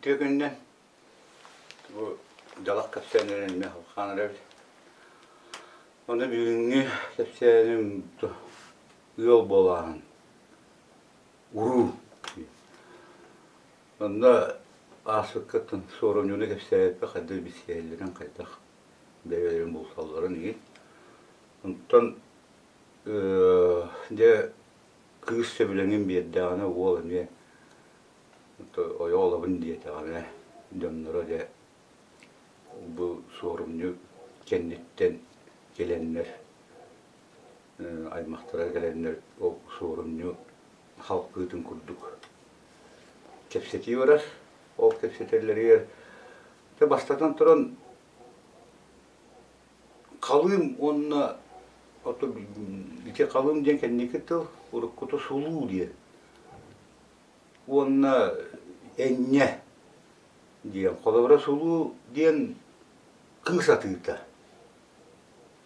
Үтүө күнүнэн. Бу дьалах кэпсээннэрин эмиэ халхаан эрэбит. Ону бүгүҥҥү кэпсээним ыал буолааһын уруу. Онно ааспыккыттан суорумньуну кэпсээбиппэ хайдах билсиһэллэрин, хайдах бэйэлэрин булсалларын иһин. Онтон дьэ кыыс сөбүлэҥин биэрдэҕинэ уол эмиэ ойох ылабын диэтэҕинэ дьонноро дьэ бу суорумньу кэнниттэн кэлэннэр аймахтара кэлэннэр ол суорумньу халкыытын курдук кэпсэтии барар. Ол кэпсэтэллэригэр дьэ бастатан туран Халыым уонна ити халыым диэн кэнники тыл уруккута сулуу диэн уонна энньэ диэн. Холобура сулуу диэн кыыс атыыта.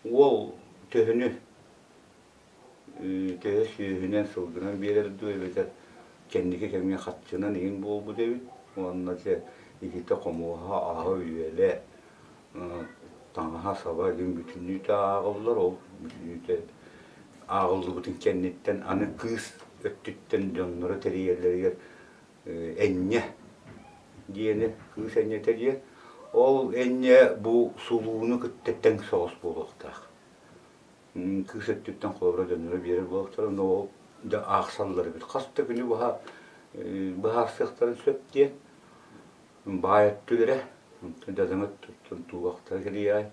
Уол төһөнү төһө сүөһүнэн, сылгынан биэрэр дуу эбэтэр кэнники кэмҥэ хаччынан иҥин буолбут эбит. Уонна дьэ ититэ хомуоһа, аһа-үөлэ, таҥаһа-саба илин бүтүннүүтэ ааҕыллар. Ол бүтүннүүтэ ааҕыллыбытын кэнниттэн аны кыыс өттүттэн дьонноро тэрийэллэригэр энньэ диэни, кыыс энньэтэ диэн. Ол энньэ бу сулууну кытта тэҥ соҕус буолуохтаах. Кыыс өттүттэн холобура дьонноро биэрэр буолуохтара, но ол дьэ аахсаллар эбит. Хас да күнү быһа быһаарсыахтарын сөп диэн баай өттүлэрэ, дьадаҥы өттүттэн туубахтара кэлиэҕэй.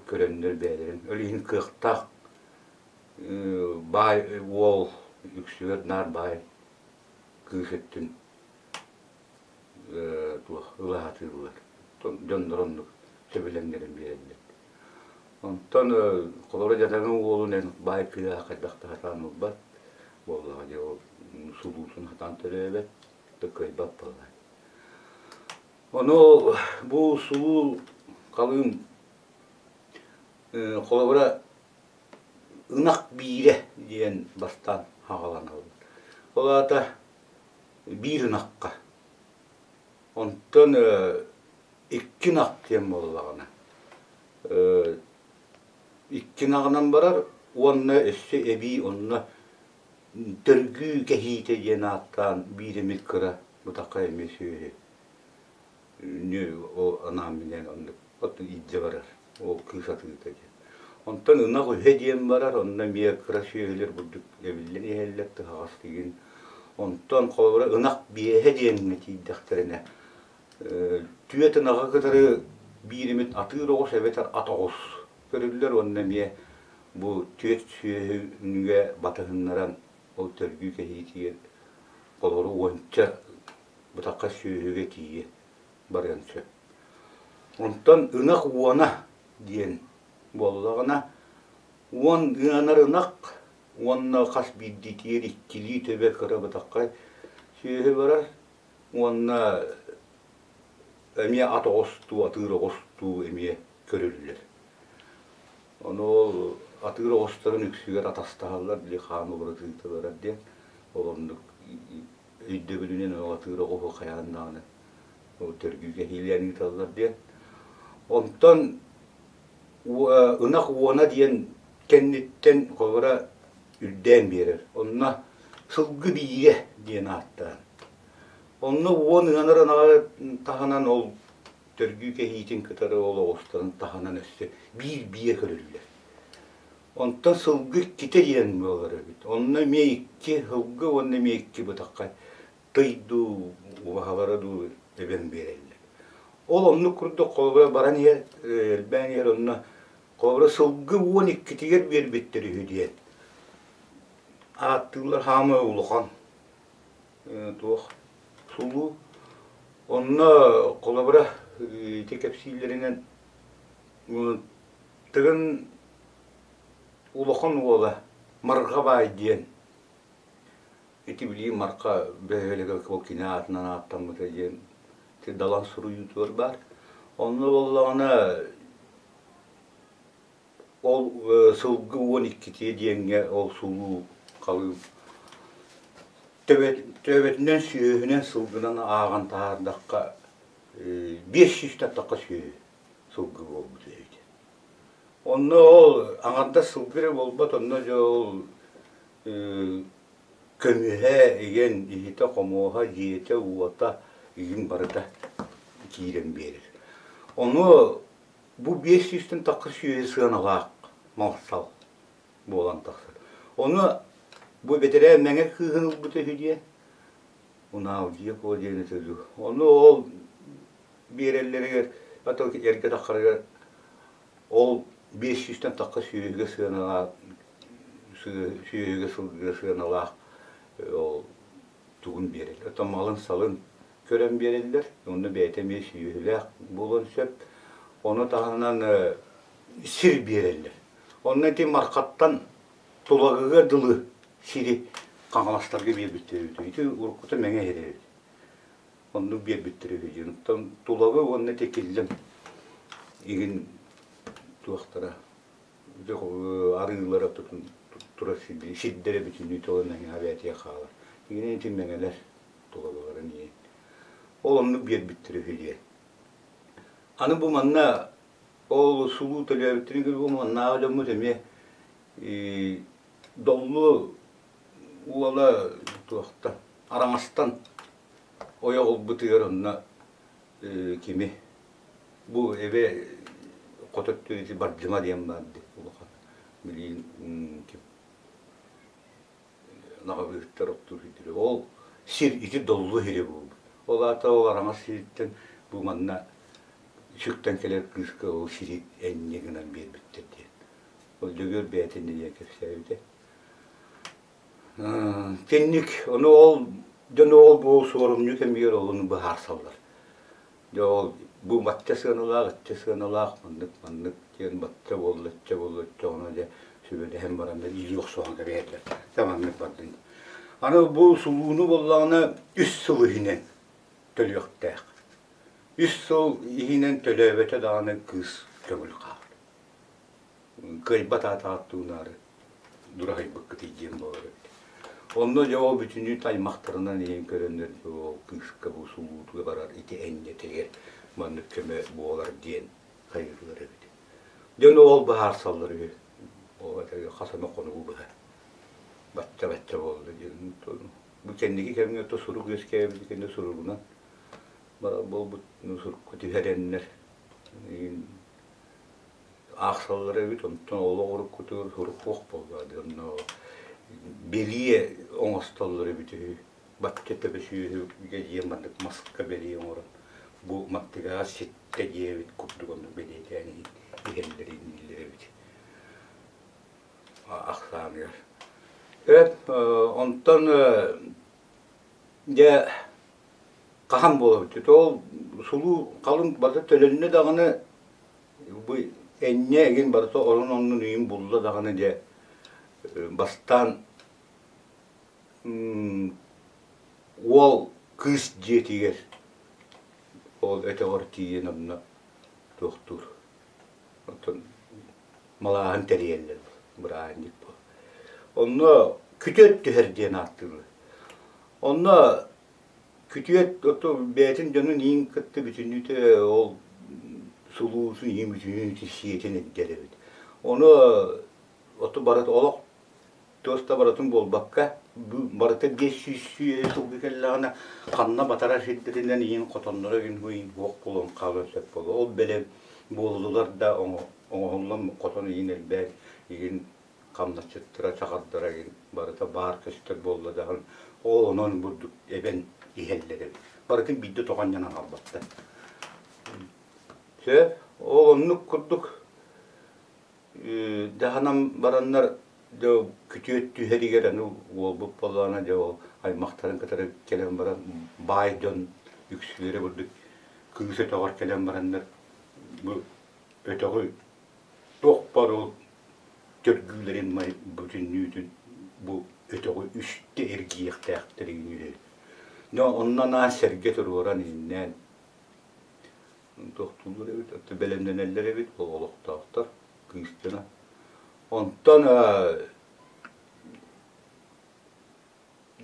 Көрөннөр бэйэлэрин ол иһин кыахтаах баай уол үксүгэр наар баай кыыс өттүн туох ылаатыыллар. Дьоннор оннук сөбүлэҥнэрин биэрэллэр. Онтон холобура дьадаҥы уолун эн баай кыыһа хайдах да сатаан ылбат буоллаҕа дии ол сулуутун сатаан төрөөбөт да кыайбат буоллаҕа. Ону бу сулуу халыым холобура ынах биирэ диэн бастаан хаҕаланаллар. Ол аата биир ынахха. Онтон икки ынах диэн буоллаҕына икки ынаҕынан барар уонна өссө эбии онно төргүү кэһиитэ диэн ааттаан биир эмит кыра бытахха эмиэ сүөһү ол анаан-минээн оннук илдьэ барар ол кыыс атыыта диэн. Онтон ынах үһэ диэн барар, онно эмиэ кыра сүөһүлэр бурдук эбиллэн иһэллэр тыһаҕас тигин. Онтон холобура ынах биэһэ диэҥҥэ тиийдэхтэринэ түөрт ынаҕы кытары биир эмит атыыр оҕус эбэтэр ат оҕус көрүллэр уонна эмиэ бу түөрт сүөһүнүгэ батыһыннаран ол төргүү кэһиитигэр холобура уонча бытахха сүөһүгэ тиийэ барыан сөп. Онтон ынах уона диэн буоллаҕына уон ыанар ынах уонна хас биирдиитигэр иккилии төбө кыра бытаххай сүөһү барар уонна эмиэ ат оҕустуу, атыыр оҕустуу эмиэ көрүллэр. Ону ол атыыр оҕустарын үксүгэр атастаһаллар, били хаан уларытыыта барар диэн. Ол оннук өйдөбүлүнэн ол атыыр оҕуһу хайаан даҕаны ол төргүү кэһиилээн ыыталлар диэн. Онтон ынах уона диэн кэнниттэн холобура үрдээн биэрэр. Онно сылгы биирэ диэн ааттаан. Онно уон ыанар ынаҕы таһынан ол төргүү кэһиитин кытары ол оҕустарын таһынан өссө биир биэ көрүллэр. Онтон сылгы иккитэ диэн буолар эбит. Онно эмиэ икки сылгы уонна эмиэ икки бытаххай тый дуу, убаһалара дуу эбэн биэрэллэр. Ол оннук курдук холобура баран иһэр, элбээн иһэр онно холобура сылгы уон иккитигэр биэрбиттэр үһү диэн ааттыыллар хаамыы улахан туох сулуу. Онно холобура ити кэпсииллэринэн Тыгын улахан уола Марҕа баай диэн ити билии Марха бөһүөлэгэр ол кини аатынан ааттаммыта диэн Далан суруйуутугар баар. Онно буоллаҕына Ол сылгы уон иккитиэ диэҥҥэ ол сулуу халыым. Төбөтүнэн сүөһүнэн сылгынан ааҕан таһаардахха 500 тахха сүөһү сылгы буолбут эбит. Онно ол аҥардас сылгы эрэ буолбат, онно дьэ ол көмүһэ, игэн иһитэ-хомуоһа, дьиэтэ-уота игин барыта киирэн биэрэр. Ону бу 500-тэн тахха сүөһү сыаналаах мал-сал буолан тахсар. Ону бу бэтэрээ Мэҥэ кыыһын ылбыта үһү диэн, Унаалдьыйа Куо диэн этэ дуу. Ону ол биэрэллэригэр, ата эргэ таххарыгар ол 500-тэн тахха сүөһүгэ сыаналаах сүөһүгэ сылгыга сыаналаах ол тугун биэрэллэр. Оттон малын-салын көрөн биэрэллэр. Онно бэйэтэ эмиэ сүөһүлээх буолуон сөп. Ону таһынан сир биэрэллэр. Онно ити Мархаттан Тулагыга дылы сири Хаҥаластарга биэрбиттэр эбит. Ити уруккута Мэҥэ сирэ эбит. Оннук биэрбиттэр үһү диэн. Оттон Тулагы уонна ити Киллэм игин туохтара арыылара турар сирдэрэ бүтүннүү тула Мэҥэ эбээтигэр хаалар. Игин ити Мэҥэлэр Тулагыларын иһин. Ол оннук биэрбиттэр үһү диэн. Аны бу манна Ол сулуу төлөөбүттэрин көрбүт маннааҕы дьоммут эмиэ Доллу уола туохтан араҥастан ойох ылбытыгар онно кими бу эбэ хоту өттүгэр Бардьыма диэн баар дии улахан билигин ким наҕабыыһыттар оттуур сирдэрэ. Ол сир ити доллу сирэ буолбут. Ол аата ол араҥас сириттэн бу манна сүктэн кэлэр кыыска ол сири энньэ гынан биэрбиттэр диэн. Ол Дьөгүөр бэйэтин диэн кэпсээбитэ. Кэнник ону ол дьон ол бу суорумньу кэмигэр олуну быһаарсаллар. Дьэ ол бу бачча сыаналаах, иччэ сыаналаах, маннык маннык диэн бачча буолла, иччэ буолла, оччоҕуна дьэ сүбэлэһэн бараннар илии охсуһан кэбиһэллэр. Дьэ маннык бардын. Аны бу сулууну буоллаҕына үс сыл иһинэн төлүөхтээх. Үс сыл иһинэн төлөөбөтө даҕаны кыыс көҥүл хаалар. Кыайбат аатаҕат туунаары дураһыйбыккытый диэн буолар эбит. Онно дьэ ол бүтүннүү аймахтарынан иһин көрөннөр дьэ ол кыыска бу сулуутуга барар ити энньэтигэр маннык көмө буолар диэн хайыыллар эбит. Дьон ол быһаарсаллар үһү. Ол хас эмэ хонугу быһа бачча-бачча буолла диэн. Бу кэнники кэмҥэ то сурук үөскээбит кэннэ суругунан барар буолбут сурукка түһэрэннэр аахсаллар эбит, онтон олох уруккутугар сурук буолла онно бэлиэ оҥостоллор эбит үһү. Бачча төбө сүөһүгэ диэн маннык маска бэлиэ оҥорон бу маттыгаҕа ситтэ диэбит курдук оннук бэлиэтээн иһэллэр иҥнииллэр эбит ахсааныгар. Эт онтон дьэ хаһан буолабыт ол сулуу халыҥ барыта төлөннө даҕаны Бу энньэ игин барыта орун оннун үйүн булла даҕаны дьэ бастаан уол кыыс дьиэтигэр ол өтөҕөр тиийэн онно туохтуур оттон малааһын тэрийэллэр бырааһынньык буол онно күтүөт түһэр диэн ааттыыллар онно Күтүөт ото бэйэтин дьонун иин кытта бүтүннүүтэ ол сулуусун иин бүтүннүүтэ сиэтин илдьэр эбит. Ону ото барыта олох туос да барытын буолбакка барыта 500 сүүһэ сылгы кэллэҕинэ ханна батарар сирдэринэн иин хотонноро иин иин суох буолан хаалыан сөп буолуо. Ол бэлэм буоллулар да оҥоһуллан хотон иин элбээн иин хамначчыттара, чаҕардара игин барыта баар көстөр буолла даҕаны ол онон бурдук эбэн иһэллэр эбит. Барытын биирдэ тоҕон-ньанан хаалбаттар. Сөп, ол оннук курдук дьаһанан бараннар дьэ күтүөт түһэригэр аны уолбут буоллаҕына дьэ ол аймахтарын кытары кэлэн баран баай дьон үксүлэрэ бурдук кыыс өтөҕөр кэлэн бараннар бу өтөҕү туох баар ол төргүүлэрин бүтүннүүтүн бу өтөҕү үстэ эргийиэхтээхтэр үһү. Дьэ онно анаан сэргэ туруоран иһиннээн туохтууллар эбит, бэлэмнэнэллэр эбит ол олохтоохтор кыыс дьоно. Онтон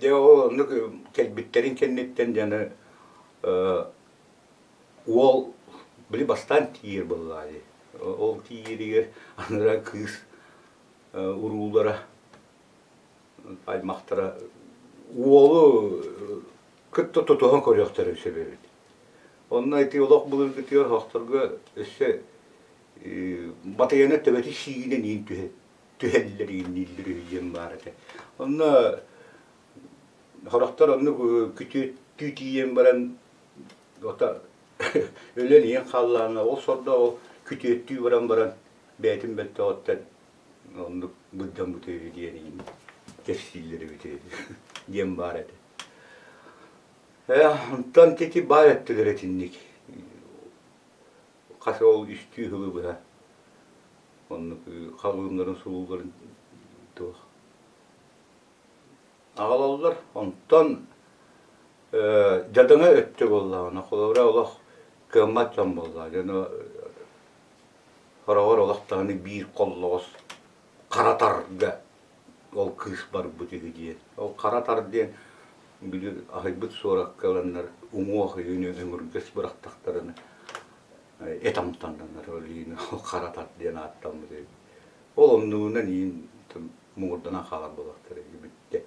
Дьэ ол оннук кэлбиттэрин кэнниттэн дьону уол били бастаан тиийэр буоллаҕа дии. Ол тиийэригэр анараа кыыс уруулара аймахтара уолу кытта тутуһан көрүөхтэрин сөп эбит. Онно ити олох былыргытыгар оһохторго өссө батыйаны төбөтү сиигинэн иин түһэ түһэллэр ииннииллэр үһү диэн баар этэ. Онно сорохтор оннук күтүөттүү тиийэн баран ото өлөн иһэн хааллаҕына ол сордоох ол күтүөттүү баран баран бэйэтин бөлтөҕүттэн оннук былдьаммыта үһү диэн иһин кэпсииллэр эбит диэн баар этэ. Онтон ити баар өттүлэр итинник хас ол үстүү сылы быһа оннук халыымнарын сулууларын туох аҕалаллар. Онтон дьадаҥы өттө буоллаҕына, холобура олох кыаммат дьон буоллаҕа. Дьоно Хороҕор олох даҕаны биир холлоҕос хара тарга ол кыыс барбыт үһү диэн. Ол хара тар диэн били аһыйбыт суоракка ыланнар уҥуох үһүнү өҥүргэс бырахтахтарына эт амтаннанар ол иһин ол хара тар диэн ааттаммыт эбит. Ол оннугунан иин муҥурданан хаалар буоллахтара бүттэ.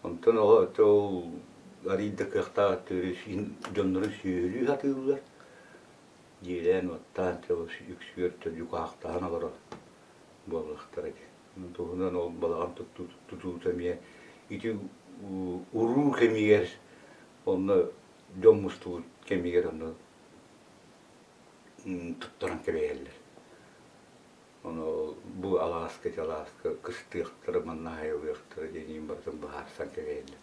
Онтон ол ол арыый да кыахтаах өттүгэр дьоннорун сүөһүлүү сатыыллар. Дьиэлээн-уоттаан үксүгэр дьукаахтаһан олорор буоллахтара дии. Туһунан ол балаҕан тутуута эмиэ ити уруу кэмигэр онно дьон мустубут кэмигэр онно туттаран кэбиһэллэр. Ону бу алааска ити алааска кыстыахтара, манна аһайылыахтара диэн иин барытын быһаарсан кэбиһэллэр.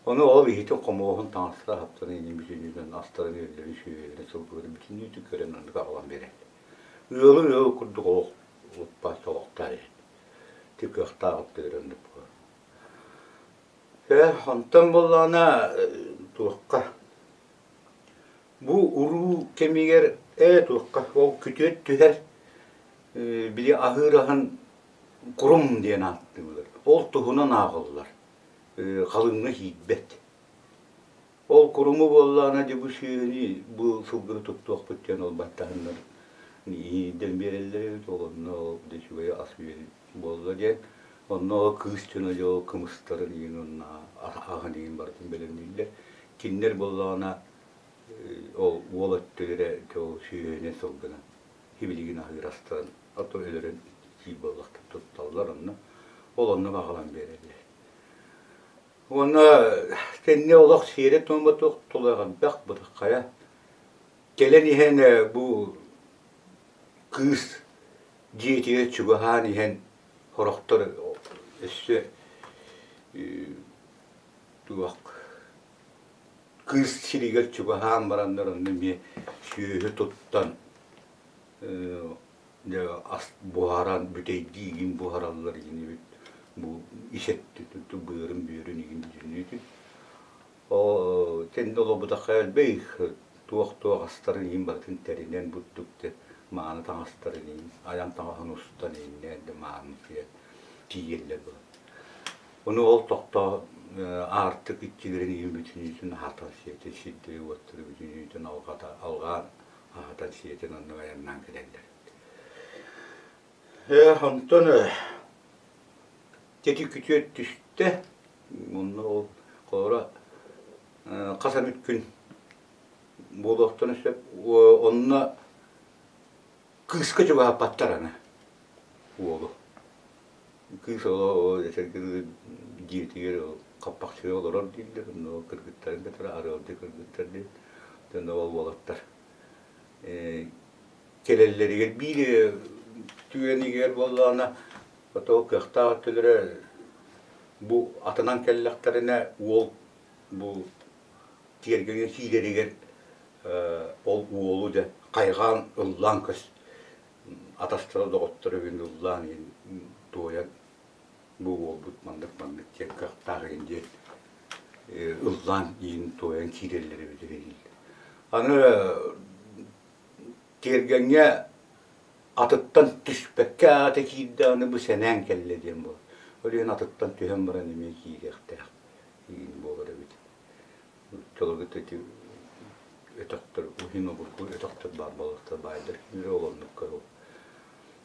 Ону ол иһитин хомуоһун таҥастара хаптарын иһин бүтүннүүтүн астарын үөллэрин сүөһүлэрин сылгыларын бүтүннүүтүн көрөн оннук аҕалан биэрэллэр. Ыалы ыал курдук олох олохтоох олохтоох иһит. Ити кыахтаах өттүгэр оннук буолар. Э, онтон буоллаҕына туохха бу уруу кэмигэр ээ туохха ол күтүөт түһэр били аһыыр аһын курум диэн ааттыыллар. Ол туһунан ааҕыллар. Халыҥҥа киирбэт. Ол куруму буоллаҕына дьэ бу сүөһүнү бу сылгыны туттуохпут диэн ол баттаһыннар иирдэн биэрэллэр эбит ол онно ол дьэ үчүгэй ас-үөл буолла диэн онно ол кыыс дьоно дьэ ол кымыстарын иһин уонна аһын иһин барытын бэлэмнииллэр. Кинилэр буоллаҕына ол уол өттүлэрэ дьэ ол сүөһүнэн сылгынан сибилигин аһыыр астарын а то өлөрөн сиир буоллахтар тутталлар онно ол онно аҕалан биэрэллэр. Уонна кэннэ олох сиэрэ-туома туох тулаҕырбах бытаххайа кэлэн иһэн бу кыыс дьиэтигэр чугаһаан иһэн сорохтор өссө туох кыыс сиригэр чугаһаан бараннар онно эмиэ сүөһү туттан дьэ ас буһаран бүтэйдии игин буһараллар игинибит бу ис өттүн быарын бүөрүн игин бүтүннүүтүн Оо тэннэ олорбутахха элбэх туох-туох астарын иһин барытын тэринэн бурдук де мааны таҥастарын иһин айан таҥаһын устан иһиннээн де мааны сиэн тиийэллэр буолан. Ону ол тохтоо аартык иччилэрин иһин бүтүнүүтүн аһатан сиэтин сирдэри-уоттары бүтүнүүтүн алҕата алҕаан аһатан сиэтин оннук айаннаан кэлэллэр. Ээ онтон Дьэти күтүөт түстэ, онно ол холобура хас эмит күн буолуохтарын сөп. Онно кыыска чугаһаппаттар аны уолу. Кыыс оло дьиэтигэр хаппахчыга олорор дииллэр, онно кыргыттарын кытары арыалдыы кыргыттар диэн, онно ол уолаттар кэлэллэригэр биир түгэнигэр буоллаҕына Ото кыахтаах өттүлэрэ бу атынан кэллэхтэринэ уол бу тиэргэҥҥэ киирэригэр ол уолу дьэ хайҕаан ыллаан көс атастара доҕотторо бүгүн ыллаан иһин туойан бу уолбут маннык маннык диэн кыахтаах иһин диэн ыллаан иһин туойан киирэллэр эбит дииллэр. Аны тиэргэҥҥэ атыттан түспэккэ аата киирдэ аны бу сэнээн кэллэ диэн буолар. Ол иһин атыттан түһэн баран эмиэ киириэхтээх игин буолар эбит. Оччолорго ити өтөхтөр, уһун обургу өтөхтөр баар буоллахтар баайдар кинилэр ол оннукка ол.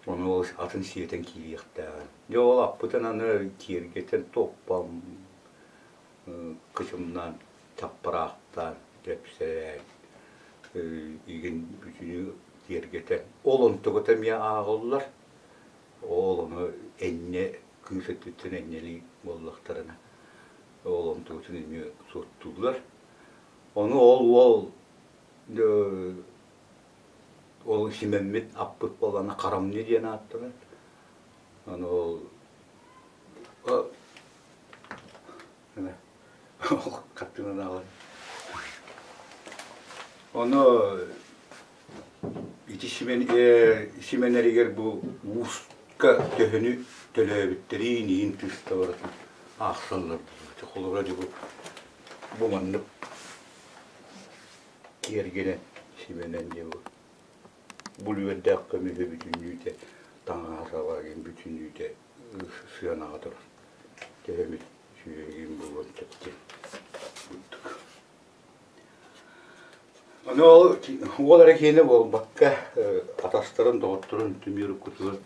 Ону ол атын сиэтэн киириэхтээҕин. Дьэ ол аппытын аны киэргэтэн топпам кычымнаан, чаппараахтаан, кэпсээн, игин бүтүнү киэргэтэн. Ол онтугута эмиэ ааҕыллар. Ол ону энньэ кыыс өттүттэн энньэлии буоллахтарына ол онтугутун эмиэ суоттууллар. Ону ол уол ол симэммит аппыт буоллаҕына харамньы диэн ааттанар. Ону ол хаттыынан аҕалан. Ону ити симэнэригэр бу ууска төһөнү төлөөбүттэриин иһин тыыста барытын аахсаллар холобура дьэ бу маннык киэргэнэн симэнэн дьэ бу бу үөрдээх көмүһү бүтүннүүтэ таҥаһа саба бүтүннүүтэ сыанаҕа турар төһөмүт сүөһүгүн булуон сөп диэн курдук. Ону ол уол эрэ киэнэ буолбакка, атастарын, доҕотторун түмүөр уккутугар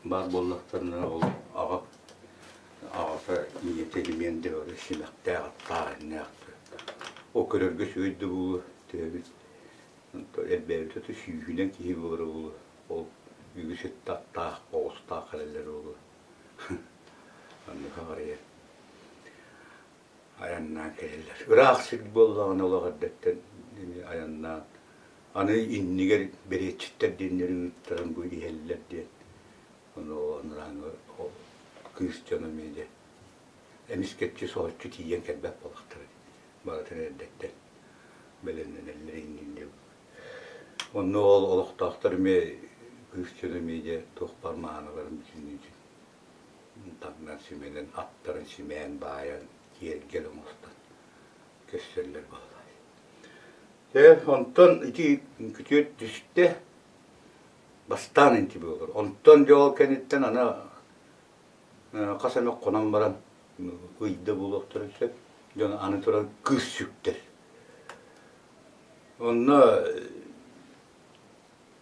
баар буоллахтарына ол аҕа аҕата ийэтэ имиэн да бары симэхтээх аттаах иннээх ол көрөргө үчүгэй да буолуо төһөбүт элбээбитэ сүүһүнэн киһи буолара буолуо ол үгүс өттө аттаах оҕустаах кэлэллэр буолуо оннука барыйа айаннаан кэлэллэр. Ыраах сир буоллаҕына олох эрдэттэн айаннаан аны иннигэр бэриэтчиттэр диэннэри ыыттаран бу иһэллэр диэн ону анарааҥы кыыс дьоно эмиэ дьэ эмискэччи соһуччу тиийэн кэлбэт буоллахтара барытын эрдэттэн бэлэмнэнэллэр иннин диэн. Онно ол олохтоохтор эмиэ кыыс дьоно эмиэ дьэ туох баар мааналарын бүтүннүүтүн таҥнан симэнэн, аттарын симээн баайан, киэргэл оҥостон көрсөллөр буолла. Дьэ, онтон ити күтүөт түстэ, бастаан инти буолар. Онтон дьэ ол кэнниттэн аны хас эмэ хонон баран ыйда буолуохтарын сөп. Дьон аны туран кыыс сүктэр. Онно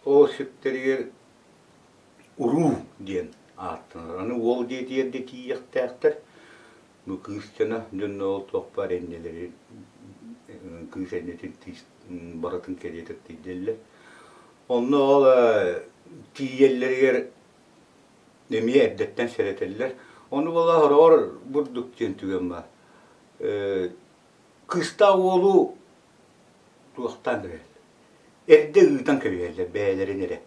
ол сүктэригэр уруу диэн ааттанар. Аны уол диэтигэр да тиийиэхтээхтэр. Бу кыыс дьоно дьонно ол туох баар энньэлэрин кыыс энньэтин барытын кэриэтэ тиийдэллэр. Онно ол тиийэллэригэр эмиэ эрдэттэн сэрэтэллэр. Ону буола хороҕор бурдук диэн түгэн баар. Кыыстаах уолу туохтаан кэбиһэллэр. Эрдэ ыытан кэбиһэллэр бэйэлэрин эрэ.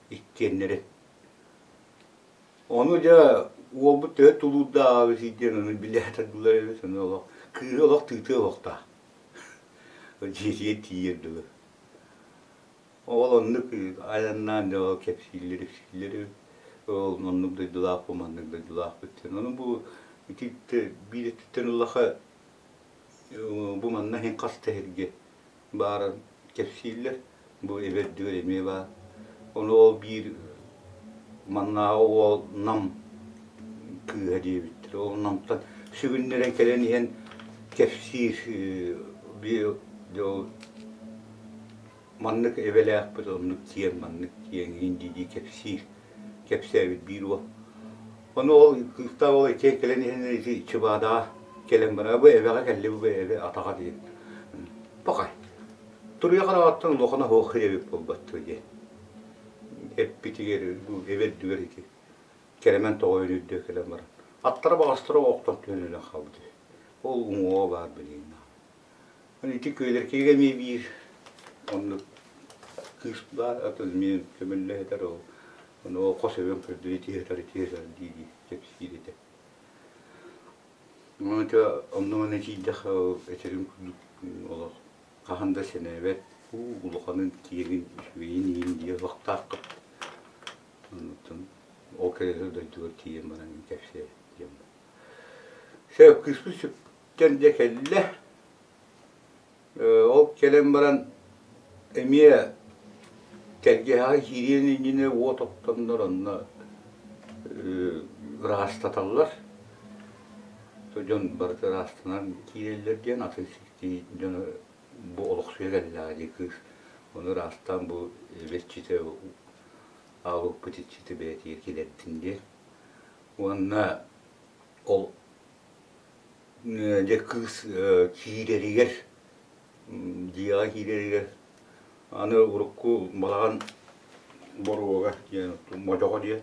Иккиэннэрин. Ону дьэ уолбут төһө тулуурдаах эбит диэн ону билэ сатыыллар эбит ону олох кыыһы олох тыытыа олохтоох. Дьиэтигэр тиийэр дылы. Ол оннук айаннаан дьэ ол кэпсииллэр ипсииллэр эбит. Ол оннук дойдулаахпын маннык дойдулаахпыт диэн. Ону бу ити биир өттүттэн ыллаха бу манна иһин хас да сиргэ баарын кэпсииллэр. Бу эбэрдигэр эмиэ баар. Ону ол биир маннааҕы уол Нам кыыһа диэбиттэр. Ол Намтан сүгүннэрэн кэлэн иһэн кэпсиир биир ол маннык эбэлээхпит, оннук киэҥ, маннык киэҥ иһин дии-дии кэпсиир. Кэпсээбит биир уол. Ону ол кыыстаах уол ити кэлэн иһэн ити Чыбаадаҕа кэлэн баран бу эбэҕэ кэлли бу эбэ атаҕа диэн. Пахай. Туруйа хараҕаттан улахана суох эбит буолбат дуо диэн. Эппитигэр бу эбэ үрдүгэр ити кэрэмэн тоҕо үрдүө кэлэн баран аттара баҕастара охтон түһэн өлөн хаалбыт үһү. Ол уҥуоҕа баар билигин. Ити Күөлэркигэ эмиэ биир оннук кыыс баар, атын эмиэ көмөллө сытар ол. Ону ол хос эбэм көрдүн ити сытар, ити сытар дии-дии кэпсиир этэ. Ону онно-манна тиийдэххэ ол этэрим курдук олох хаһан да сэнээбэт, уу улаханын, киэҥин, үчүгэйин иһин диэ олохтооххут. Оннуктан ол кэлэр дойдугар тиийэн баран кэпсээ диэн. Сөп, кыыспыт сөп Кэм дьэ кэллэ. Ол кэлэн баран эмиэ тэлгэһэҕэ киириэн иннинэ уот оттоннор онно ыраастаталлар. Дьон барыта ыраастанан киирэллэр диэн атын сиртии дьоно бу олохсуйа кэллэҕэ дии кыыс. Ону ыраастаан бу эбэччитэ аабыппыт иччитэ бэйэтигэр килэрдин диэн. Уонна ол дьэ кыыс киирэригэр дьиэҕэ киирэригэр аны урукку балаҕан боруога диэн модьоҕо диэн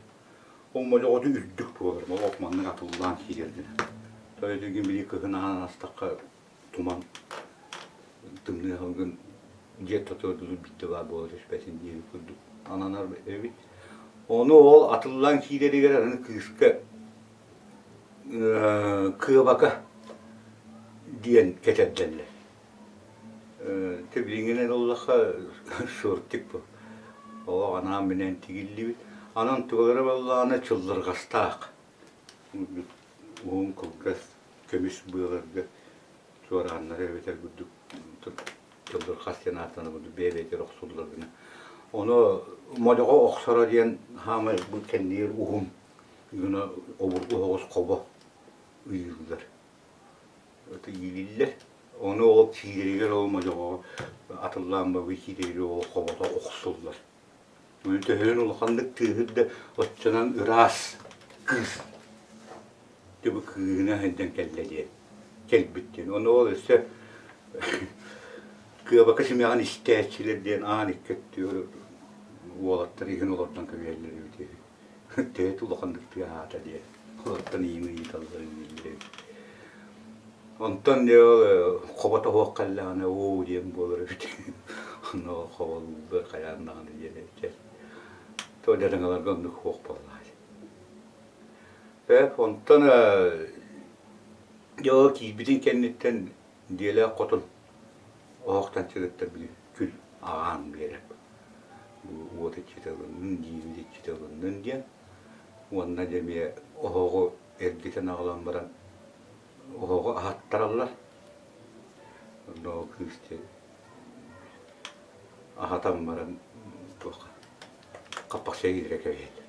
ол модьоҕото үрдүк буолар олох маннык атыллаан киирэр гына тоҕо били кыһын аһан астахха туман тымныы аһылгын дьиэ тотуор дылы биирдэ баар буола түспэтин диэбит курдук ананар эбит ону ол атыллаан киирэригэр аны кыыска кыабака диэн кэтэрдэллэр. Билиҥҥинэн ыллахха шортик бу. Олох анаан-минээн тигиллибит. Анан тугалара буоллаҕына чыллырҕастаах. Уһун кылгас көмүс быаларга чуорааннары эбэтэр курдук чыллырҕас диэн ааттанар курдук бэйэ-бэйэтигэр охсуллар гына. Ону модьоҕо охсоро диэн хаамай бу кэннигэр уһун гына обургу соҕус хобо ыйыыллар. Иилиллэр. Ону ол киирэригэр ол модьоҕоҕо атыллаан барбыт киирэригэр ол хобото охсуллар. Ону төһөнөн улаханнык тыаһыр да оччонон ыраас кыыс дьэ бу кыыһына сылдьан кэллэ диэн кэлбит диэн. Ону ол өссө кыабака симэҕин истээччилэр диэн аан икки өттүгэр уолаттар иһин олордон кэбиһэллэр эбит үһү. Төһө улаханнык тыаһаата диэн олортон ийэм ыйыталларын дииллэр эбит. Онтон дьэ ол хобото суох кэллэҕинэ оо диэн буолар эбит. Онно хоболууллар хайаан даҕаны диэн эбит. То дьадаҥаларга оннук суох буоллаҕа. Ээ онтон дьэ ол киирбитин кэнниттэн дьиэлээх хотун оһохтон чыгыттар били күл аҕаан биэрэр. Уот иччитэ ылыннын, дьиибит иччитэ ылыннын диэн. Уонна дьэ эмиэ оһоҕу эргитэн аҕалан баран оһоҕу аһаттараллар. Онно ол кыыс дьэ аһатан баран туох хаппахчыга киирэ кэбиһэллэр.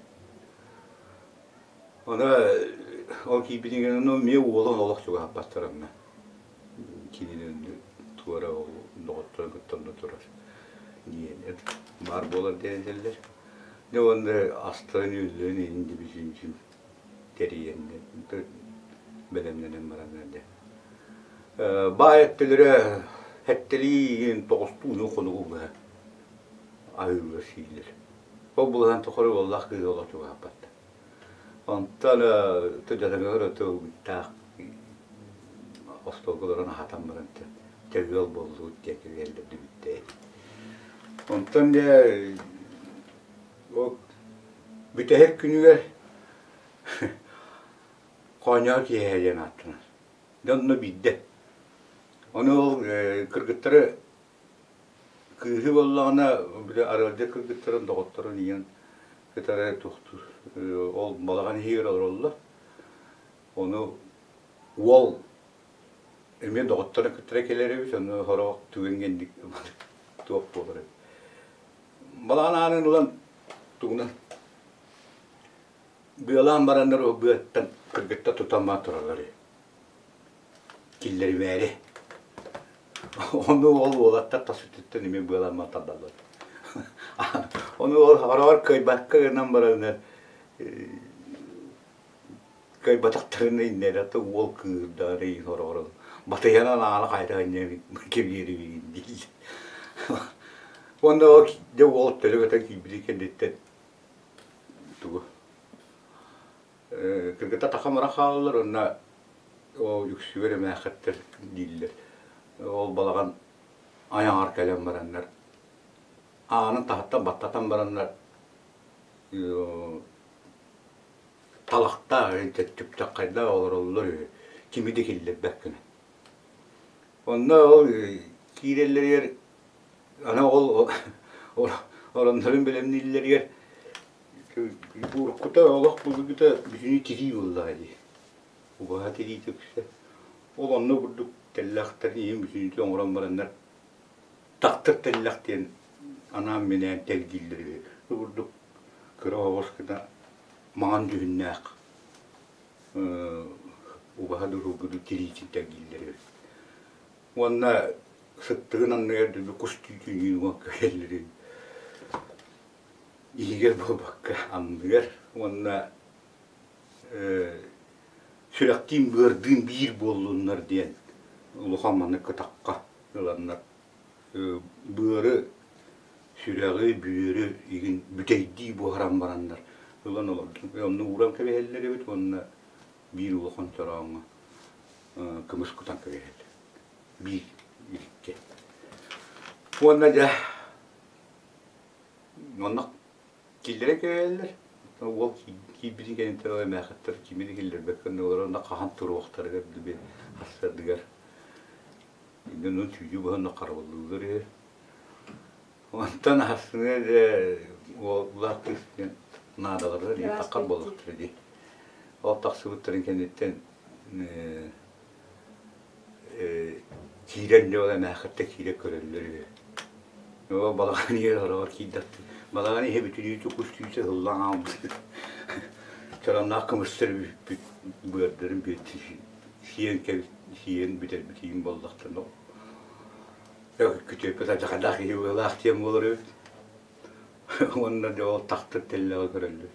Ону ол киирбитигэр ону эмиэ уолун олох чугаһаппаттар онно. Кинини туора ол доҕотторун кытта онно турар диэн баар буолар диэн этэллэр. Дьэ уонна астарын-үөллэрин иһин дибисиин тэрийэн бэлэмнэнэн баран эрдэ. Баай өттүлэрэ сэттэлии тоҕустуу хонугу быһа аһыыллар сииллэр. Ол булаһан тухары уоллаах кыыһы олох чугаһаппаттар. Онтон дьадаҥылар өтө ылбыттаах остуолга олорон аһатан баран дьэ ыал буоллубут диэн кэбиһэллэр бүттэ. Онтон дьэ ол бүтэһик күнүгэр хоонньоһор киэһэ диэн ааттанар. Дьэ онно биирдэ. Ону ол кыргыттары Кыыһы буоллаҕына, били арыалдьыт кыргыттарын, доҕотторун ийэн кытары туохтуур ол балаҕан иһигэр олороллор. Ону уол эмиэ доҕотторун кытары кэлэр эбит, ону сорох түгэҥҥэ инник туох буолар эбит. Балаҕан аанын ылан тугунан быалаан бараннар ол быаттан кыргыттар тутан баран тураллар үһү. Киллэримээри. Ону ол уолаттар тас өттүттэн эмиэ быаламмат тардаллар. Ону ол хороҕор кыайбакка гынан бараннар кыайбатахтарына иннэрэ уол кыырдаары хороҕор батыйанан аана хайдах инньэ кэбиэрибигин дииллэр. Уонна ол дьэ уол төлө көтөн киирбитин кэнниттэн тугу Кыргыттар тахсан баран хаалаллар уонна ол үксүгэр эмээххиттэр дииллэр. Ол балаҕан айаҕар кэлэн бараннар аанын таһыттан баттатан бараннар талахтаах түптэххайдаах олороллор үһү кими да киллэрбэт гына. Онно ол киирэллэригэр аны ол ороннорун бэлэмнииллэригэр Уруккута олох былыргыта бүтүнүү тирии буоллаҕа дии. Убаһа тириитэ үксэ. Ол онно курдук тэллэхтэрин иһин бүтүннүүтэ оҥорон бараннар тахтыр тэллэх диэн анаан-минээн тэлгииллэр үһү. Бу курдук кыра оҕус гына маҥан дьүһүннээх. Убаһа дуһугуду тириитин тэлгииллэр эбит. Уонна сыттыгын анныгар дүлү кус түүтүнүү уокка кэллэрин иһигэр буолбакка анныгар уонна сүрэхтиин быардыын биир буоллуннар диэн улахан маннык кытахха ыланнар быары сүрэҕи бүөрү игин бүтэйдии буһаран бараннар ылан олордум онно ууран кэбиһэллэр эбит уонна биир улахан чорооҥҥо кымыс кутан кэбиһэллэр биир иликкэ уонна дьэ онно киллэрэ кэбиһэллэр уол киирбитин кэнниттэн эмээхиттэр кими да киллэрбэккэ оннулар онно хаһан туруохтарыгар дылы сарсыардыгар дьонун түүнү быһа онно харабыллыыллар үһү Онтон аһассыҥа дьэ уоллаах кыыс диэн наадалара дии таххар буоллахтара дии. Ол тахсыбыттарын кэнниттэн киирэн дьэ ол эмээхиттэ киирэ көрөллөр үһү. Ол балаҕан иһэ сороҕор киирдэхтэр. Балаҕан иһэ бүтүнүү кус түүтэ ыһыллан хаалбыт. Чараннаах кымыстар бүппүт быардарын бүөттүн сиэн сиэн бүтэрбит иин буоллахтарына Күтүөппүт алдьархайдаах киһи быһыылаах диэн буолар эбит. Уонна дьэ ол тахтыр тэллэҕи көрөллөр.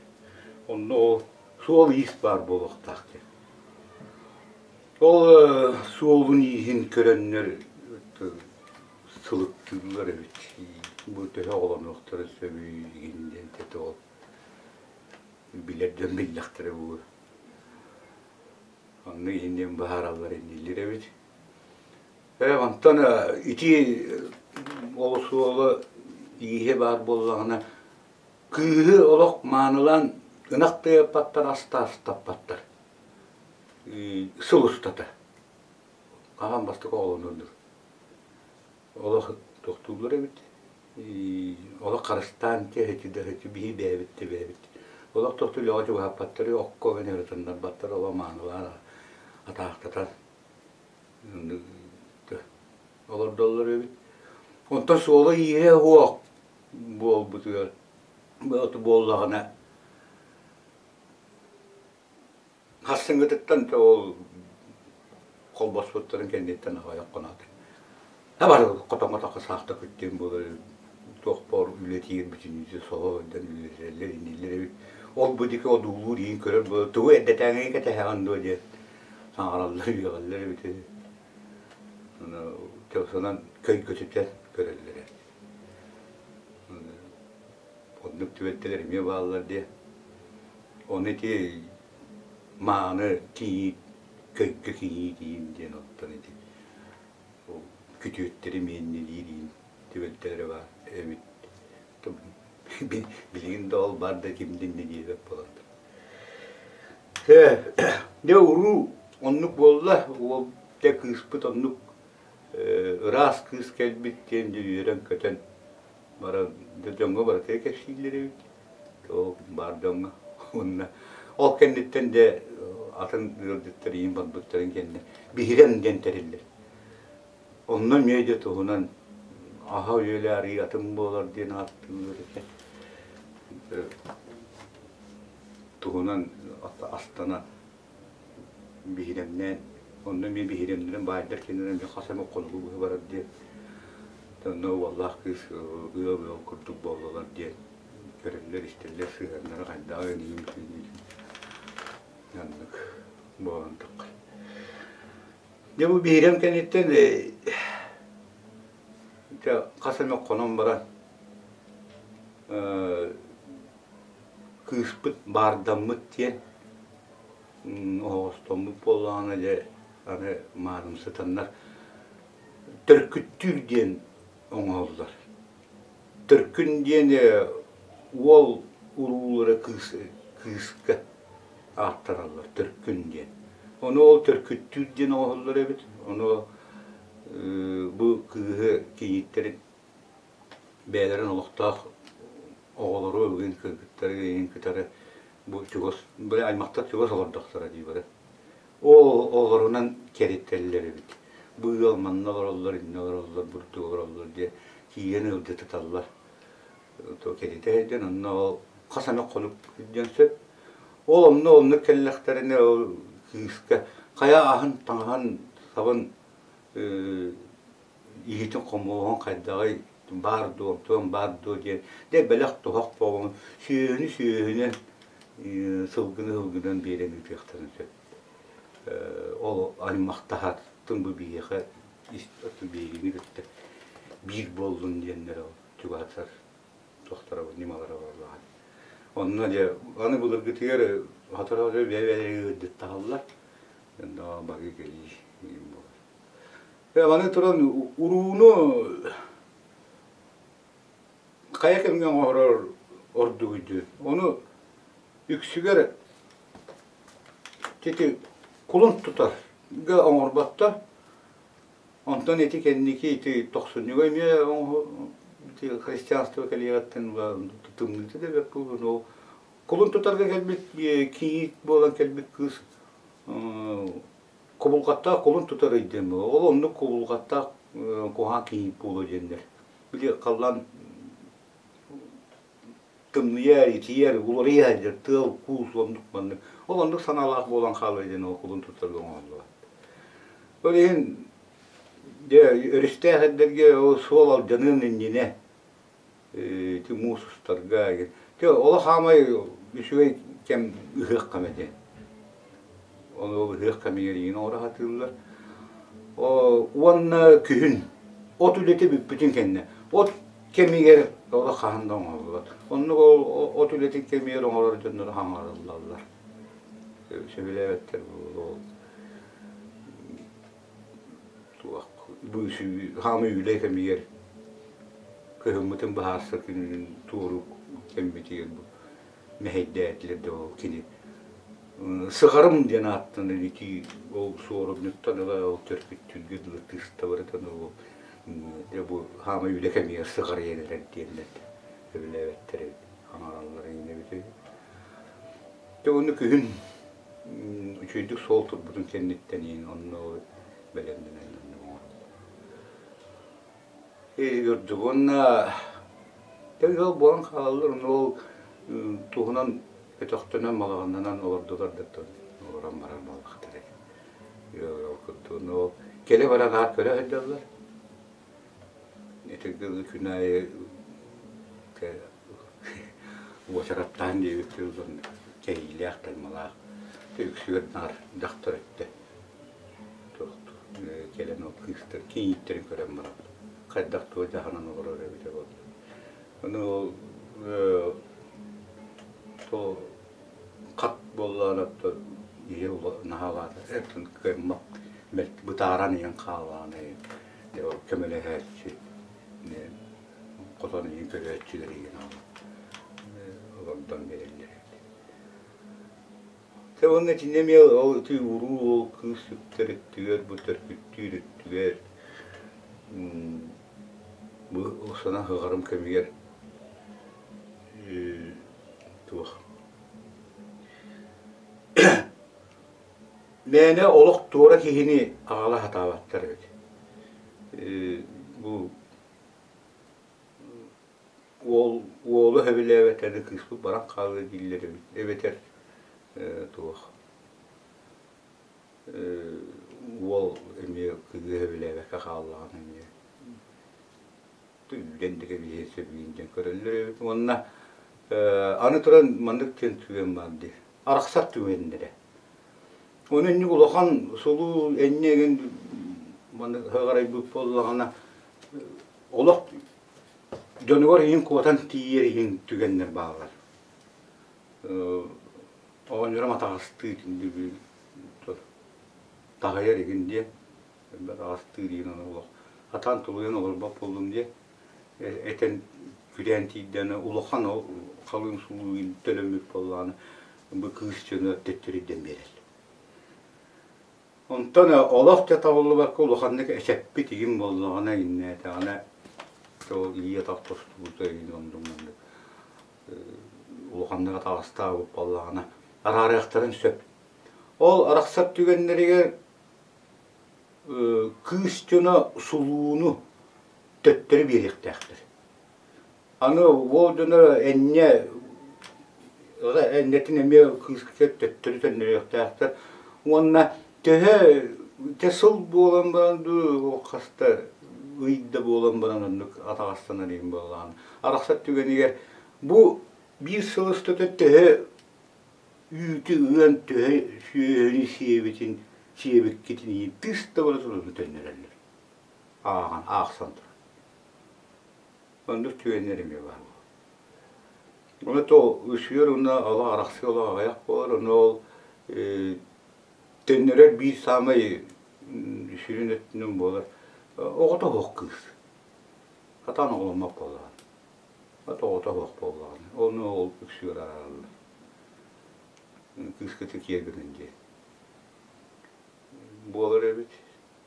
Онно ол суол-иис баар буолуохтаах диэн. Ол суолун-ииһин көрөннөр сылыктыыллар эбит. Бу төһө оҕолонуохтара сөбүй игин диэн тэтэ ол билэр дьон биллэхтэрэ буолуо. Онно иһин диэн быһаараллар иннилэр эбит. Онтон ити ол суола ииһэ баар буоллаҕына кыыһы олох маанылаан ынах тыйаппаттар ас да астаппаттар сыл устата хаһан бастакы оҕолоноллор олох тохтууллар эбит олох харыстаан ити да ити биһи бэйэбит да бэйэбит олох тохтуу үлэҕэ чугаһаппаттар окко ырытыннарбаттар олох маанылаан атаахтатан Олордоллор эбит. Онтон суола-ииһэ суох буолбутугар буоллаҕына хассыҥҥытыттан ол холбоспуттарын кэнниттэн аҕыйах хоноот бары хотоҥҥо тахха саахта күттүөн буолар туох баар үлэтигэр бүтүннүүтэ соһо сылдьан үлэлэтэллэр иннилэр эбит ол бу диэки одуулуур иин көрөр буолар тугу эрдэтээҥҥи кэтэһэҕин дуо диэн саҥараллар үөҕэллэр эбит үһү Ону телефонунан көйгөтүтэн көрөллөрө. Оннук түбэлтэлэр эмиэ бааллар диye. Ону ити мааны кийиит, көйгө кийиит иин диэн оттон ити күтүөттэри миэннилиир иин түбэлтэлэрэ баар эбит. Билигин да ол баар да ким да иннэ диэбэт буолан. Дьэ уруу оннук буолла, уол дьэ кыыспыт оннук ыраас кыыс кэлбит диэн дьэ үөрэн-көтөн баран дьэ дьоҥҥо барытыгар кэпсииллэр эбит. Ол баар дьоҥҥо. Уонна ол кэнниттэн дьэ атын ыалдьыттар иин барбыттарын кэннэ биһирэм диэн тэриллэр. Онно эмиэ дьэ туһунан аһа-үөлэ арыый атын буолар диэн ааттыыллар этэ. Туһунан астана биһирэмнээн, онно эмиэ биһирэмнэрин баайдар кинилэр эмиэ хас эмэ хонугу быһа барар диэн. Онно уоллаах кыыс ыал-ыал курдук буоллулар диэн көрөллөр-истэллэр, сыһыаннара хайдаҕын оннук буолан таххар. Дьэ бу биһирэм кэнниттэн хас эмэ хонон баран кыыспыт баардаммыт диэн оһоҕостоммут буоллаҕына дьэ аны маарымсытаннар төркүттүүр диэн оҥоһуллар. Төркүн диэн уол уруулара кыыс кыыска ааттаналлар Төркүн диэн. Ону ол Төркүттүүр диэн оҥоһуллар эбит. Ону бу кыыһы кийииттэрин бэйэлэрин олохтоох оҕолору бүгүн кыргыттары иһин кытары бу чугас били аймахтар чугас олордохторо дии бары. Ол олорунан кэритэллэр эбит. Бу ыал манна олороллор, иннэ олороллор, бурдук олороллор диэн киирэн ыалдьытыталлар. Кэритэ сылдьан онно ол хас эмэ хонук сылдьан сөп. Ол онно оннук кэллэхтэринэ ол кыыска Хайа аһын, таҥаһын, сабын иһитин хомуоһун хайдаҕый баар дуо, туом баар дуо диэн дьэ бэлэх туһах буолан сүөһүнү сүөһүнэн сылгыны сылгынан биэрэн ыытыахтарын сөп. Ол аймахтаһаттын бу биһиэхэ биһигини кытта биир буоллун диэннэр ол чугаһатар туохтара ньымалара буоллаҕа. Онно дьэ аны былыргытыгар сотору бэйэ-бэйэлэрин ыырдыттаһаллар. Онно барыы кэлии буолар. Маны туран урууну хайа кэмҥэ оҥорор ордугуй диэн. Ону үксүгэр ити кулун тутарга оҥорботтор. Онтон ити кэнники ити тохсунньуга эмиэ ити христианство кэлиэҕиттэн тымныыта да бэрт буолуо. Ол кулун тутарга кэлбит кийиит буолан кэлбит кыыс Кубулҕаттаах кулун тутар ый диэн буолар. Ол оннук кубулҕаттаах куһаҕан киһи буолуо диэннэр. Били халлаан тымныйар, итийэр, уларыйар диэн тыал, куус оннук маннык. Ол оннук санаалаах буолан хаалар диэн ол кулун тутарга оҥоһуллубат. Ол иһин дьэ өрүстээх эрдэргэ ол суол алдьаныан иннинэ ити муус устарга олох хаамай үчүгэй кэм ыһыах кэмэ диэн. Ону ол ыһыах кэмигэр иҥин оҥоро сатыыллар. Уонна күһүн от үлэтэ бүппүтүн кэннэ от кэмигэр олох хаһан да оҥоһуллубат. Оннук ол от үлэтин кэмигэр оҥорор дьоннор хаҥарыллаллар. Сөбүлээбэттэр ол туох хаамыы үлэ кэмигэр кыһыммытын быһаарсар күнүнүн туору кэммитигэр бу мэһэйдээтилэр да ол кини сыҕарым диэн ааттанар ити ол суорумньуттан ыла ол төрпүттүүргэ дылы тыыстабарытан ол дьэ бу хаамай үлэ кэмигэр сыҕарыйан эрэр диэннэр сөбүлээбэттэр эбит хаҥараллар иҥнэ эбит дьэ уонна күһүн үчүгэйдик суол турбутун кэнниттэн иин онно бэлэмнэнэн Үрдүк уонна ыал буолан хаалаллар, ону ол туһунан өтөхтөнөн, балаҕаннанан олордулар да олорон барар буоллахтара. Ыал курдук ол кэлэ баран аат көрө сылдьаллар. Ити күн аайы уочараттаан диэбит кэһиилээх, таймалаах үксүгэр наар дьахтар өттө кэлэн ол кыыстар кийииттэрин көрөн баран хайдах туох дьаһанан олорор эбитэ буолла. Ону ол то хат буоллаҕына ийэ наһаалаата эртэн кыаммат бытааран иһэн хаалааны көмөлөһөөччү хотон иһин көрөөччүлэр иһин олордон биэрэллэр эбит. Дьэ уонна итиннэ эмиэ ол ити уруу ол кыыс сүктэр өттүгэр, бу төркүттүүр өттүгэр бу сана ыһыҕарым кэмигэр туох мээнэ олох туора киһини аҕала сатаабаттар эбит. Бу Уол уолу сөбүлээбэтэ кыыспыт баран хаалыа дииллэр эбит эбэтэр туох уол эмиэ кыыһы сөбүлээбэккэ хааллаҕына эмиэ үүрэн да кэбиһиэн сөбүн диэн көрөллөр эбит уонна аны туран маннык диэн түгэн баар дии арахсар түгэннэрэ ону инник улахан сулуу энньэ игин маннык ыһыҕарайбыт буоллаҕына олох Дьонугар иһин куотан тиийэр иһин түгэннэр бааллар. Оҕонньорум атаҕастыы таһыйар игин диэн, атаҕастыыр иһин ону олох хатаан тулуйан олорбот буоллум диэн этэн күрээн тиийдэ улахан халыҥ сулуу төлөммүт буоллаҕына бу кыыс дьоно төттөрү ирдэн биэрэр. Онтон олох да табыллыбакка улаханнык эчэппит игин буоллаҕына иннээтэҕинэ ол илии-атах тостубута игин оннук маннык улаханнык атаҕастаабыт буоллаҕына араарыахтарын сөп. Ол арахсар түгэннэригэр кыыс дьоно сулууну төттөрү биэриэхтээхтэр. Аны уол дьоно энньэ энньэтин эмиэ кыыска төттөрү төннөрүөхтээхтэр уонна Төһө те сыл буолан баран дуу, хаста ый да буолан баран оннук атаҕастанар иһин буоллаҕына. Арахсар түгэнигэр бу биир сыл устата төһө үүтү ыан төһө сүөһүнү сиэбитин, сиэбиккитин иһин тыс да бара турарын төннөрөллөр. Ааҕан, аахсан туран. Оннук түгэннэр эмиэ баар буолар. Ону то үсүөр уонна олох арахсыы олох аҕыйах буолар, ону ол төннөрөр биир саамай сүрүн өттүнэн буолар оҕото суох кыыс. Сатаан оҕоломмот буоллаҕына. От оҕото суох буоллаҕына. Ону ол үксүгэр араараллар. Кыыскыты киэр гынан диэн. Буолар эбит.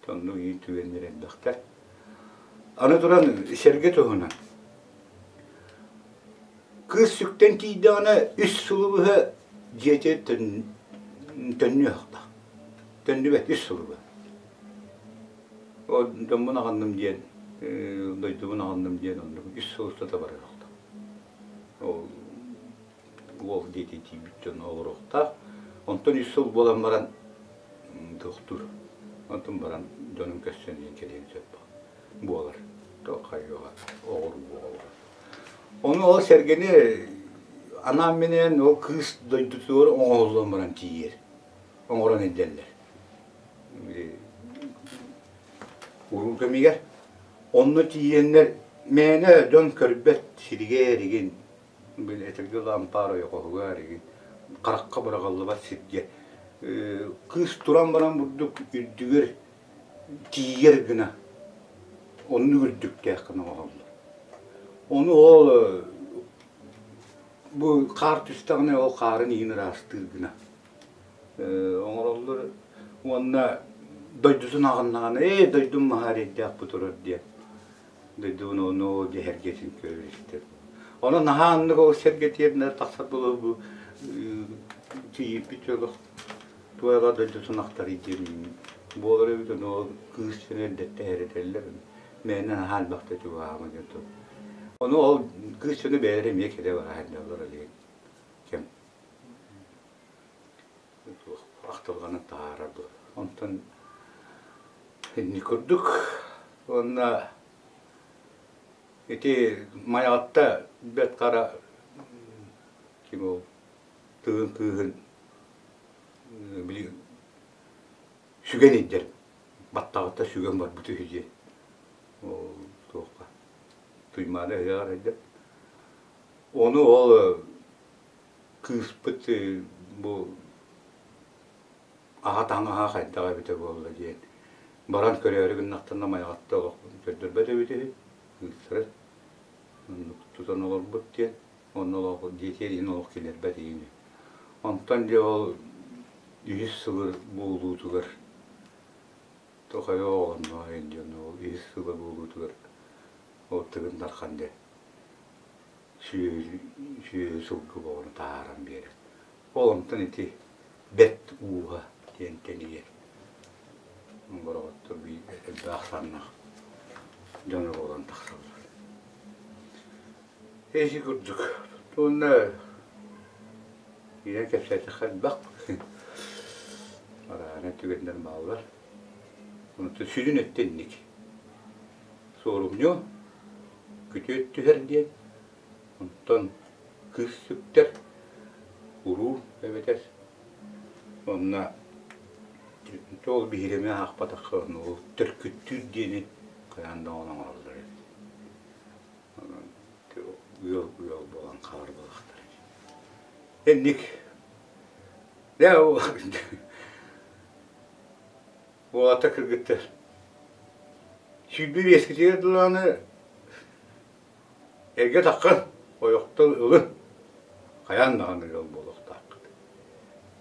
Оннук иин түгэннэр элбэхтэр. Аны туран сэргэ туһунан. Кыыс сүктэн тиийдэҕинэ үс сылы быһа дьиэтэ төннүөхтэх. Төннүбэт үс сылы быһа. Дьоммун аҕынным диэн, дойдубун аҕынным диэн оннук үс сыл устата барыахтаах. Ол уол диэки тиийбит дьон олоруохтаах. Онтон үс сыл буолан баран туохтуур. Онтон баран дьонум көрсөн иһин кэлиэн сөп буолар. Хайыаҕа оҕуруу буолар. Ону ол сэргэни анаан-минээн ол кыыс дойдутугар оҥоһуллан баран тиийэр. Оҥорон илдьэллэр. Уруу кэмигэр онно тиийэннэр мээнэ дьон көрбөт сиригэр игин били этэргэ лампаар ойоҕоһугар игин харахха быраҕыллыбат сиргэ кыыс туран баран бурдук үрдүгэр тиийэр гына оннук үрдүктээх гына оҥоһуллар. Ону ол бу хаар түстэҕинэ ол хаарын иһин ыраастыыр гына оҥороллор уонна дойдутун аҕыннаҕына ээ дойдум маһа эрэйдээх бу турар диэн дойдубун ону дьэһэргэтин көрөр истэр. Онон наһаа аннык ол сэргэтиэрнэ тахсар буолуо бу тиийиппит олох туойла дойдутун ахтарый диэн буолар эбит ону ол кыыс дьоно эрдэттэн эрэтэллэр мээнэ наһаа элбэхтэ чугаһаама диэн тур. Ону ол кыыс дьоно бэйэлэрэ эмиэ кэлэ бара сылдьаллар илиин кэм ахтылҕаны таһаарар буолар. Онтон инник курдук уонна ити Майаҕатта Бэрт Хара ким ол тыгын кыыһын били сүгэн илдьэр баттаҕыттан сүгэн барбыт үһү диэн ол туохха Туймаада ыһыаҕар илдьэр. Ону ол кыыспыт бу аһа таҥаһа хайдах эбитэ буолла диэн баран көрөөрү гыннахтарына Майаҕатта олох көрдөрбөт эбит үһү кыыстара оннук тутан олорбут диэн онно олох дьиэтигэр иһин олох киллэрбэт иһин онтон дьэ ол үһүс сылы буолуутугар тоҕо оҕонноо диэн ол үһүс сыла буолуутугар ол Тыгын Дархан дьэ сүөһү сылгы боҕону таһааран биэрэр. Ол онтон ити Бэрт Ууһа диэн тэнийэр. Бороҕоттор биир элбэх ахсааннаах дьоно буолан тахсаллар. Ити курдук. Уонна ийэ кэпсээтэххэ элбэх. Араана түгэннэр бааллар. Онтон сүрүн өттө инник. Суорумньу күтүөт түһэр диэн, онтон кыыс сүктэр, уруу эбэтэр онно ол биһирэми аахпатахха ону ол төркүттүүр диэни хайаан да оҥороллор эбит. Онон ыал ыал буолан хаалар буоллахтара. Инник Уолаттар кыргыттар 25-китигэр дылы эргэ таххан, ойохтон ылын, хайаан даҕаны ыал буолуохтааххыт.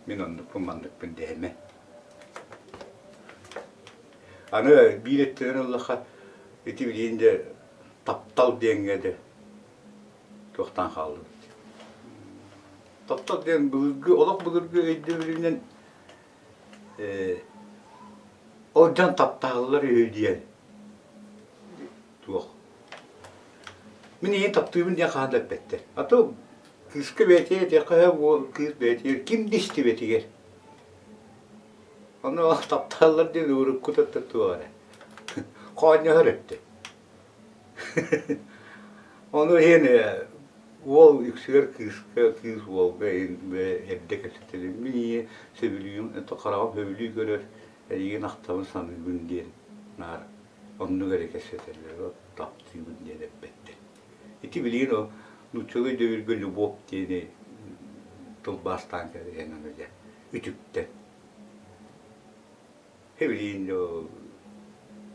Мин оннукпун манныкпын дэһэмэ. Аны биир өттүнэн ыллахха, ити билигин дьэ таптал диэҥҥэ дьэ туохтаан хааллыбыт. Таптал диэн былыргы, олох былыргы өйдөбүлүнэн Ол дьон таптаһаллар үһү диэн туох. Мин ийэм таптыыбын диэн хаһан да эппэттэр. А то кыыска бэйэтигэр этиэххэ сөп, уол кыыс бэйэтигэр ким да истибэтигэр. Ону таптааллар диэн уруккута туох эрэ. Хоонньоһор өттө. Ону иһин уол үксүгэр кыыска, кыыс уолга эрдэ кэпсэтэлим. Мин ийэ сөбүлүүм, хараҕым сөбүлүү көрөр, эйигин ахтабын саныыбын диэн наар оннук эрэ кэпсэтэллэр, таптыыбын диэн эппэттэр. Ити билигин ол нууччалыы өйдөбүлгэ любовь диэни тылбаастаан кэбиһэн аны дьэ үтүктэн. Билигин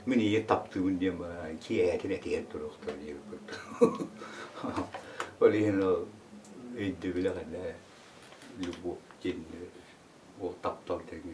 мин ийэ таптыыбын диэн баран киэһэтин этиһэн туруохтар диэбит курдук. Ол иһин ол өйдөбүлэ ханна любовь диэн ол таптал диэн.